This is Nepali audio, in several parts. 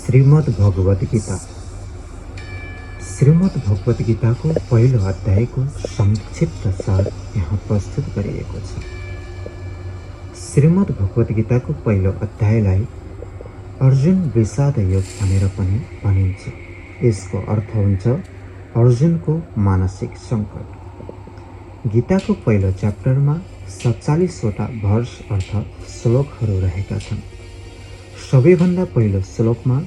श्रीमद् भगवत गीता। श्रीमद् भगवत गीताको पहिलो अध्यायको संक्षिप्त सार यहाँ प्रस्तुत गरिएको छ। श्रीमद् भगवत गीताको पहिलो अध्यायलाई अर्जुन विषाद योग भनेर पनि भनिन्छ। यसको अर्थ हुन्छ अर्जुनको मानसिक सङ्कट। गीताको पहिलो च्याप्टरमा 47वटा भर्स अर्थात् श्लोकहरू रहेका छन्। सबैभन्दा पहिलो श्लोकमा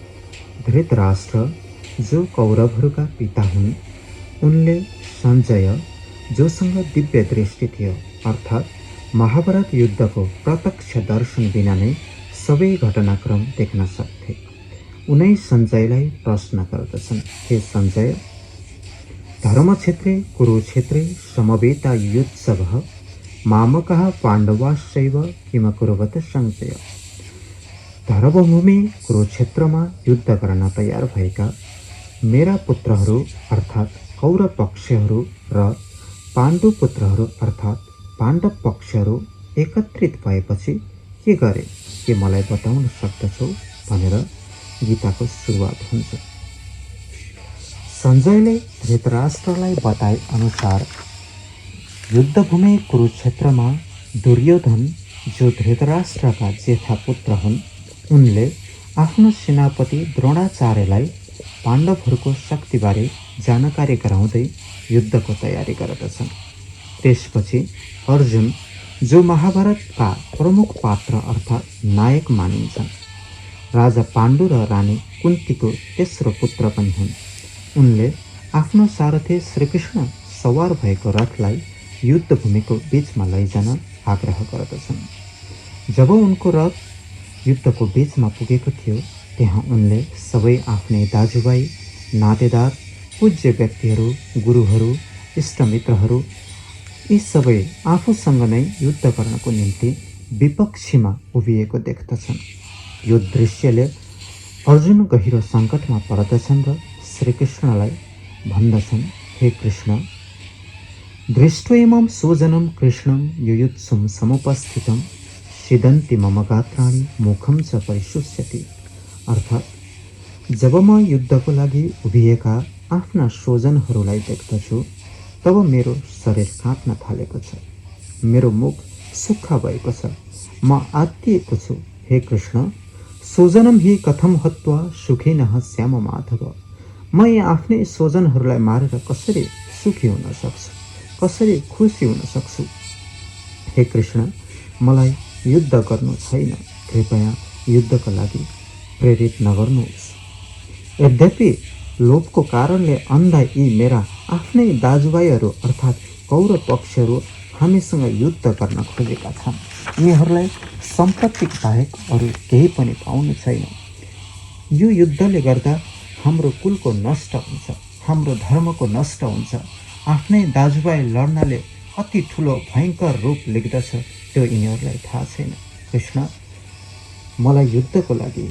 धृतराष्ट्र जो कौरवहरूका पिता हुन्, उनले सञ्जय जोसँग दिव्य दृष्टि थियो अर्थात् महाभारत युद्धको प्रत्यक्ष दर्शन बिना नै सबै घटनाक्रम देख्न सक्थे। उनै सञ्जयलाई प्रश्न गर्दछन्, हे सञ्जय, धर्मक्षेत्रे कुरुक्षेत्रे समवेता युत्सवः मामकः पाण्डवाश्चैव किम कुर्वत सञ्जय। धर्मभूमि कुरुक्षेत्रमा युद्ध गर्न तयार भएका मेरा पुत्रहरू अर्थात् कौरव पक्षहरू र पाण्डु पुत्रहरू अर्थात् पाण्डव पक्षहरू एकत्रित भएपछि के गरे, के मलाई बताउन सक्दछौ भनेर गीताको सुरुवात हुन्छ। सञ्जयले धृतराष्ट्रलाई बताए अनुसार युद्धभूमि कुरुक्षेत्रमा दुर्योधन जो धृतराष्ट्रका जेठा पुत्र हुन्, उनले आफ्नो सेनापति द्रोणाचार्यलाई पाण्डवहरूको शक्तिबारे जानकारी गराउँदै युद्धको तयारी गर्दछन्। त्यसपछि अर्जुन जो महाभारतका प्रमुख पात्र अर्थात् नायक मानिन्छन्, राजा पाण्डु र रानी कुन्तीको तेस्रो पुत्र पनि हुन्, उनले आफ्नो सारथी श्रीकृष्ण सवार भएको रथलाई युद्धभूमिको बीचमा लैजान आग्रह गर्दछन्। जब उनको रथ युद्धको बीचमा पुगेको थियो, त्यहाँ उनले सबै आफ्नै दाजुभाइ, नातेदार, पूज्य व्यक्तिहरू, गुरुहरू, इष्टमित्रहरू यी सबै आफूसँग नै युद्ध गर्नको निम्ति विपक्षीमा उभिएको देख्दछन्। यो दृश्यले अर्जुन गहिरो सङ्कटमा पर्दछन् र श्रीकृष्णलाई भन्दछन्, हे कृष्ण, दृष्ट्वैमं सुजनं कृष्णं युयुत्सुं समुपस्थितं सिदन्ति मम गात्राणि मुखम च परिशुष्यति। अर्थात् जब म युद्धको लागि उभिएका आफ्ना स्वजनहरूलाई देख्दछु, तब मेरो शरीर काँप्न थालेको छ, मेरो मुख सुक्खा भएको छ, म आत्तिएको छु। हे कृष्ण, स्वजनम हि कथम हत्वा सुखिनः श्याम माधव। म यी आफ्नै स्वजनहरूलाई मारेर कसरी सुखी हुन सक्छु, कसरी खुसी हुन सक्छु। हे कृष्ण, मलाई युद्ध गर्नु छैन, कृपया युद्धका लागि प्रेरित नगर्नुहोस्। यद्यपि लोभको कारणले अन्धा यी मेरा आफ्नै दाजुभाइहरू अर्थात् कौरव पक्षहरू हामीसँग युद्ध गर्न खोजेका छन्। यिनीहरूलाई सम्पत्ति बाहेक अरू केही पनि पाउनु छैन। यो युद्धले गर्दा हाम्रो कुलको नष्ट हुन्छ, हाम्रो धर्मको नष्ट हुन्छ। आफ्नै दाजुभाइ लड्नाले कति ठुलो भयङ्कर रूप लिँदछ त्यो यिनीहरूलाई थाहा छैन। कृष्ण, मलाई युद्धको लागि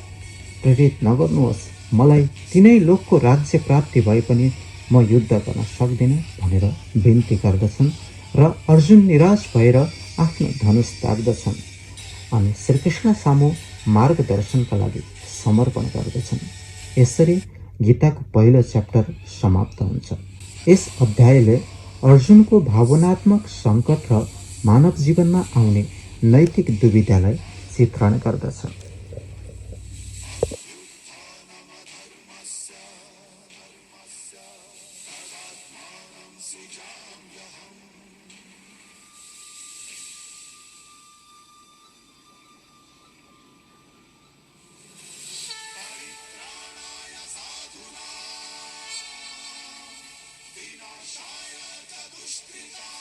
प्रेरित नगर्नुहोस्। मलाई तिनै लोकको राज्य प्राप्ति भए पनि म युद्ध गर्न सक्दिनँ भनेर बिन्ती गर्दछन् र अर्जुन निराश भएर आफ्नो धनुष ताग्दछन् अनि श्रीकृष्ण सामु मार्गदर्शनका लागि समर्पण गर्दछन्। यसरी गीताको पहिलो च्याप्टर समाप्त हुन्छ। यस अध्यायले अर्जुनको भावनात्मक सङ्कट र मानव जीवनमा आउने नैतिक दुविधालाई चित्रण गर्दछ। विनाशाय च दुष्कृता